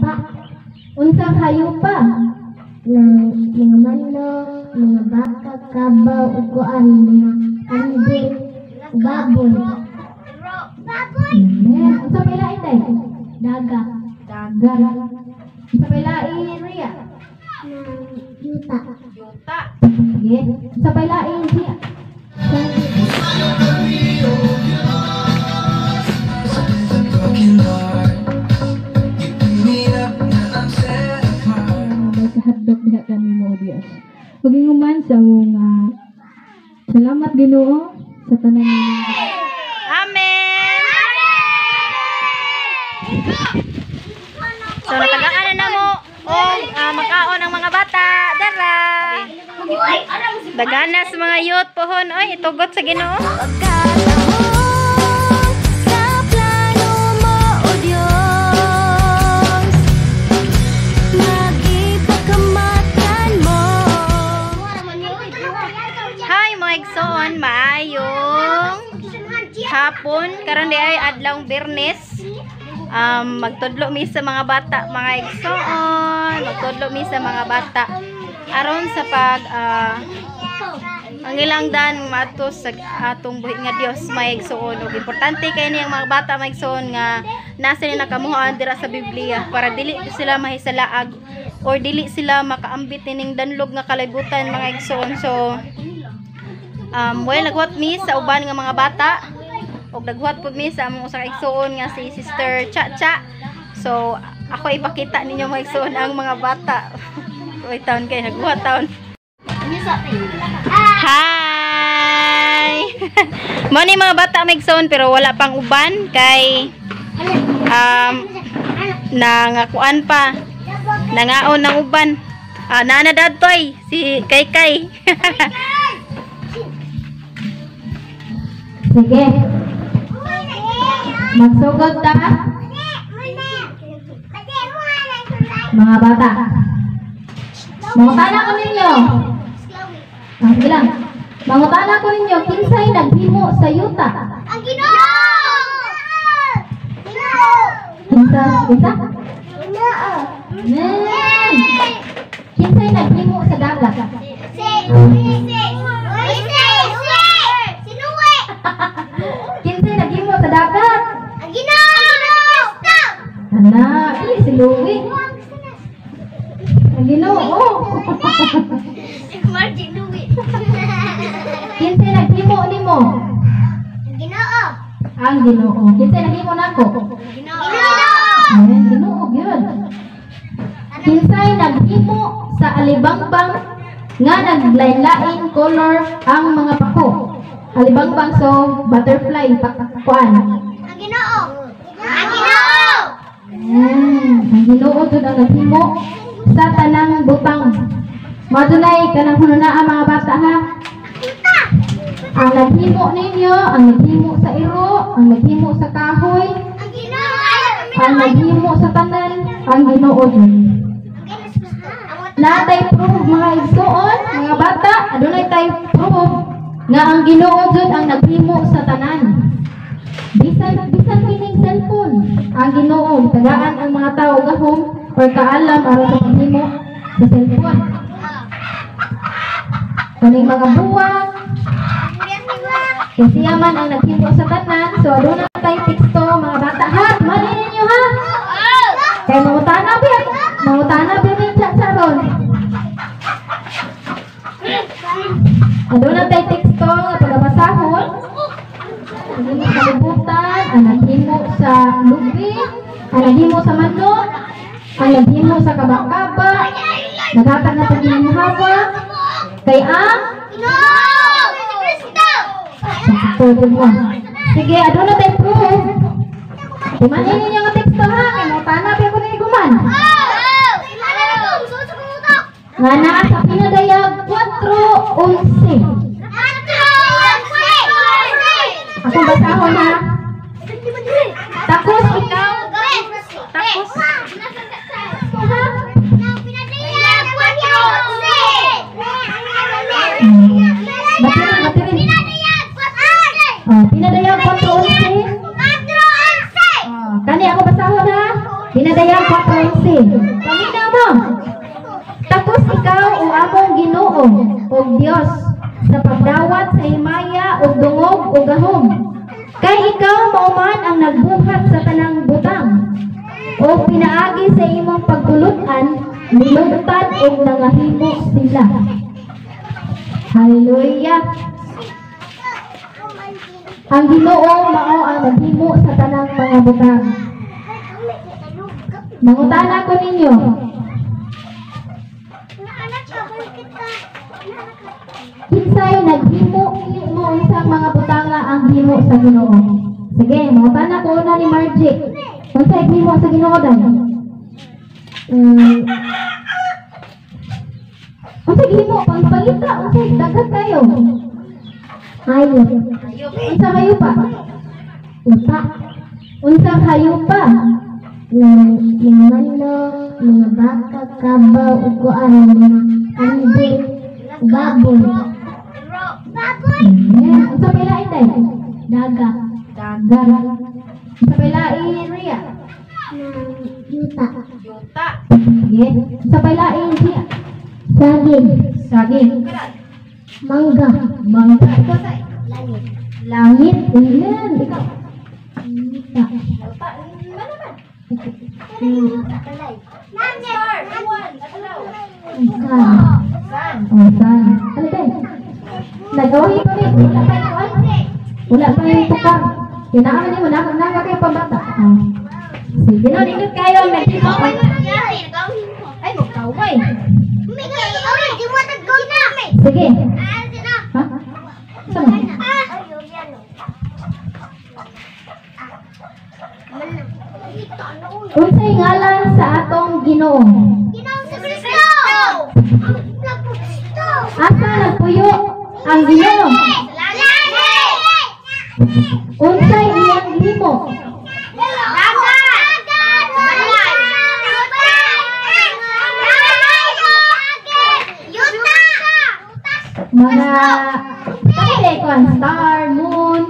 Hayupa. Unsang hayupa? Ng mga manok, mga baka, kabaw, uguan, mga kambing, baboy. Amen. Unsa may lain, day? Dagat. Dagat. Unsa may lain, Ria? Ng yuta. Yuta. Sige. Unsa may lain, Ria? Broken heart. You pick me up, now I'm set apart. May kahadlok diha kanimo, O Dios. Ug inguman sa among salamat, Ginoo, sa tanan ninyo. Amen! So natagaan na namo og makaon ang mga bata. Dara. Dagana sa mga youth pohon oy, itugot sa Ginoo. Pagkatahong sa plano mo, O Diyos, Nagipakamatkan mo. Hi, mga igsoon, maayong hapon. Karon di ay adlawng Biyernes. Magtudlo mi sa mga bata, mga igsoon. Magtudlo mi sa mga bata aron sa pag ang ilang dan maadto sa atong buhi nga Dios, mga igsoon. Ug importante kay ni ang mga bata, mga igsoon, nga nasa ni nakamuhaan dira sa Biblia para dili sila mahisalaag or dili sila makaambit nining danlog nga kalibutan, mga igsoon. So well, naghuwat mi sa uban nga mga bata ug naghuwat pud mi sa among usa ka igsoon nga si Sister Cha Cha. So ako ipakita ninyo, mga igsoon, ang mga bata. Uy, taon kay naghuwat taon. Hi! Mo ni mga bata, mga igsoon, pero wala pang uban kay nangakuan pa. Nangaon ng uban. Ah, nana dadtoy si Kay Kay. Sige. Magsugod ta, mga bata. Mangutana ko ninyo. Ah, sige lang. Mangutana ko ninyo, kinsay naghimo sa yuta? Ang Ginoo! Kinsa? Kinsa? Ginoo! Amen. Kinsay naghimo sa dagat? Si si si si Luwe! Kinsay naghimo sa dagat? Ang Ginoo! Ana, dili si Louie. Ang Ginoo. Martin Luwe. Kinsay naghimo nimo? Ang Ginoo! Ang Ginoo. Kinsay naghimo nako? Ginoo! Amen, Ginoo gyud. Kinsay naghimo sa alibangbang nga naglain-lain color ang mga pako? Alibangbang, so butterfly, pakuan. Ang Ginoo! Ang Ginoo! Ang Ginoo jud ang naghimo sa tanang butang. Madunay kanang hununa ang mga bata, ha. Ang naghimo ninyo, ang naghimo sa iro, ang naghimo sa kahoy, Ang Ginoo! Ang naghimo sa tanan, ang Ginoo jud. Natay proof, mga igsoon, mga bata, adunay tay proof nga ang Ginoo jud ang naghimo sa tanan. Bisan bisan kining cellphone, ang Ginoo tagaan ang mga tao gahom or kaalam aron sa paghimo sa cellphone. Kaning mga buwang, kay siya man ang naghimo sa tanan, so aduna tay teksto, mga bata, ha. Mali ninyo, ha. Kay mangutana biya ni chat ron. Aduna tay teksto nga pagabasahon. Naghimo sa kalibutan, ang naghimo sa lubi, ang naghimo sa manok, ang naghimo sa kabakaba, naghatag na pagininhawa, kay ang Ginoo! Si Kristo! Sakto mo. Sige, aduna tay proof. Tumanin ninyo nga teksto, ha, kay mangutana biya ko ni guman. Nga naa sa Pinadayag 4:11. Akong basahon, ha. Takos ikaw. Takos. Ha? Batirin, batirin. Oh, Pinadayag 4:11. Oh, kani ako basahon, ha. Pinadayag 4:11. 4:11. Paminaw mo. Takos ikaw, o among Ginoo ug Dios, sa pagdawat sa himaya ug dungog ug gahom. Kay ikaw mao man ang nagbuhat sa tanang butang. O pinaagi sa imong pagtulun-an, nilungtad ug nangahimo sila. Hallelujah. Ang Ginoo mao ang naghimo sa tanang mga butang. Mangutana ko ninyo, kinsay naghimo mo unsang mga butanga ang himo sa Ginoo? Sige, mangutana ko una ni Margie. Unsay himo sa Ginoo dan? Unsay gihimo pangpalita? Unsay daghan kayo? Hayop. Unsa hayop pa? Uta. Unsang hayop pa? Mga manok, mga baka, kabaw, uguan, mga kambing, baboy. Baboy! Amen. Unsa pay lain day? Daga. Daga. Unsa pay lain, Ria? Yuta. Yuta. Sige. Unsa pay lain, Gia? Saging. Saging. Mangga. Mangga. Ikaw, Tay? Langit. Langit. Amen. Ikaw. Yuta. Yuta. Ano man? Star, buwan, adlaw. Sun. Sun. Oh, sun. Ano day? Nag-away pa rin. Wala pa yung kuwan. Wala pa yung tukar. Kinaan ni mo. Naka kayo pambata. Ah. Sige no, nindot kayo. Nag-himo. Ay, magkaway. Sige. Ha? Saan? Unsay ngalan sa atong Ginoo? Asa nagpuyo ang Ginoo? Unsay iyang gihimo? Mga kanile kuan, star, moon,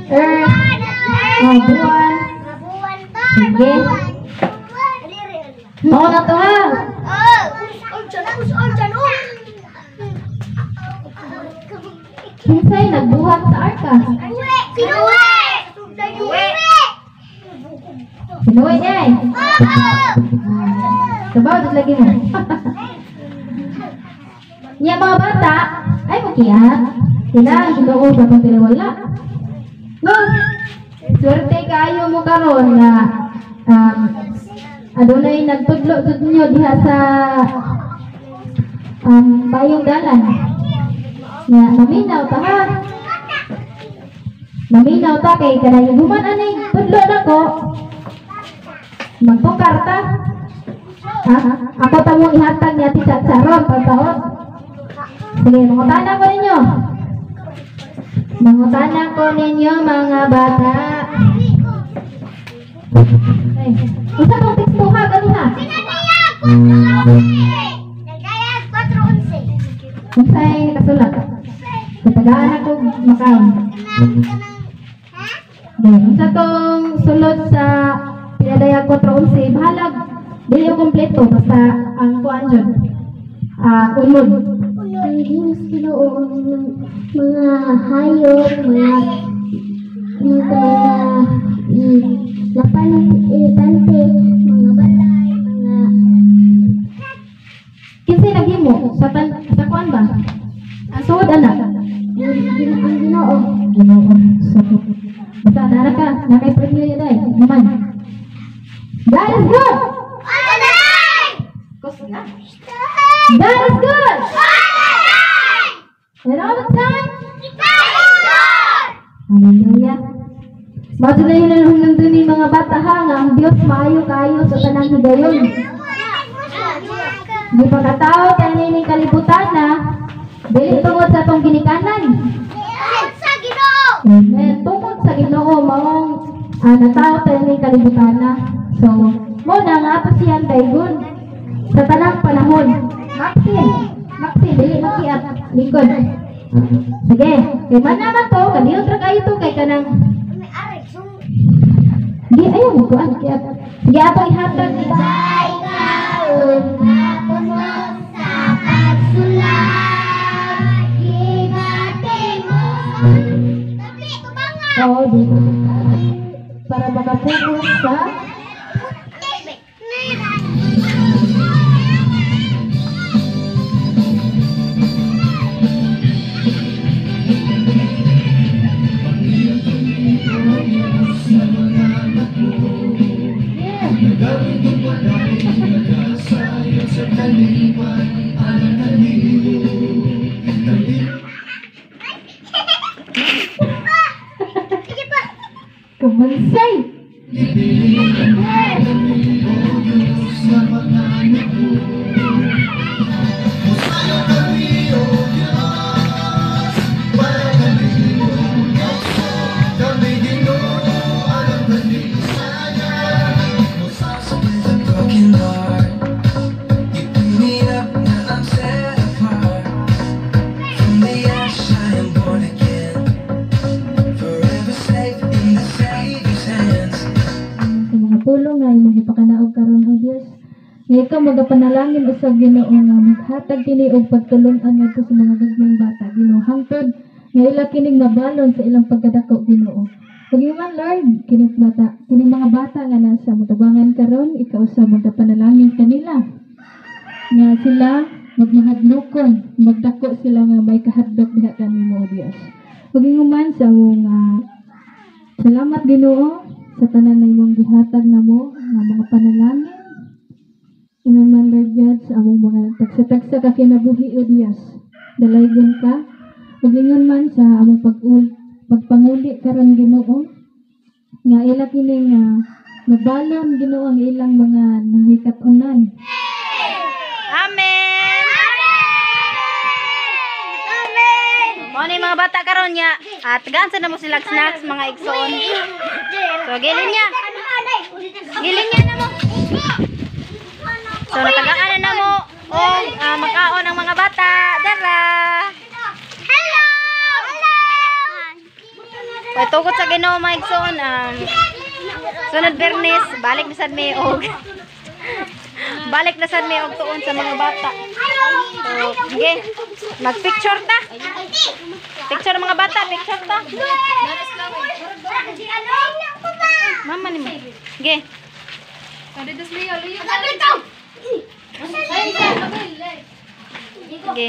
earth, oh, buwan. Sige. Mao na to ha. Kinsay nagbuhat sa arka? Sinuwi niya eh. Kabaw, dito lagi mo. Niya mga bata, ay mo kiya. Kailangan Ginoo ba itong wala? No? Swerte kayo mo karon nga adunay nagtudlo jud ninyo diha sa bayong dalan. Nga maminaw ta ha. Maminaw ta kay kanang human ani tudlo nako. Magtukar ta. Ha? Ako ta mong ihatag ni Ate Chacha ron pagkaon. Sige, mangutana ko ninyo. Mangutana ko ninyo mga bata. Ay, unsa tong teksto ha ganiha? Unsay nakasulat? Katagaan ako makaon. Unsa tong sulod sa Pinadayag 4:11, bahalag dili ko kompleto basta ang kuan jud. Unod. Ang Ginoo mga hayop, mga lapante, mga balay, mga Kinsay naghimo sa sa kuan ba? Ang suod ana. Ang Ginoo. Ginoo. So, basta nara ka, nakay premyo yun ay. Naman. God is good. God is good. And all the time. Hallelujah. Mao na yun ang nandun ni mga bata ha, nga ang Dios maayo kayo sa tanang higayon. Di pa katao kanining kalibutan na dili tungod sa atong ginikanan. Amen. Tungod sa Ginoo maong natao kanining kalibutan na. So, mo na nga ato siyang daygon sa tanang panahon. Maxine, Maxine, dili makiat likod. Sige, kay man naman to, kaniyot ra kayo to kay kanang Di ayaw mo kuan kaya sige atong ihatag ni Kaon puno sa pagsulay, gibati mo. Oo, di. Para makapunos sa Kamansay. With a broken heart, you pick me up, now I'm set apart. From the ash, I am born again. Forever safe in the Savior's hands. Sa mga pulong nga imong gipakanaog karon, O Dios. Nga ikaw magapanalangin usab, Ginoo, nga maghatag kini og pagtulong-an ngadto sa mga gagmayng bata, Ginoo, hangtod nga ila kining mabalon sa ilang pagkadako, Ginoo. Ug man, Lord, kining bata, kining mga bata nga nasa motabangan karon, ikaw sa magapanalangin kanila nga sila magmahadlokon, magdako sila nga may kahadlok diha kanimo, O Dios. Ug man sa among salamat, Ginoo, sa tanan na imong gihatag namo nga mga panalangin. Ingon man, Lord God, sa among mga tagsa-tagsa ka kinabuhi, O Dios. Dalaygon ka. Ug ingon man sa among pagpanguli karon, Ginoo, nga ila kining mabalon, Ginoo, ang ilang mga nahikatunan. Amen. Amen. Mao ni mga bata karon nya. At tagaan sa namo sila snacks, mga igsoon. So gilin niya. Gilin niya na mo. So natagaan na namo og makaon ang mga bata. Dara. Hello! Hello! O tugod sa Ginoo, mga igsoon, sunod Bernes balik na sad mi og tuon sa mga bata. So, sige. Magpicture ta. Picture mga bata, picture ta. Mama ni mo. Sige. Sige.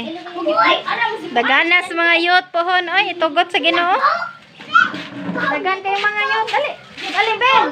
Daganas mga youth pohon oy, itugot sa Ginoo. Dagan kayo mga youth. Dali. Dali, Ben.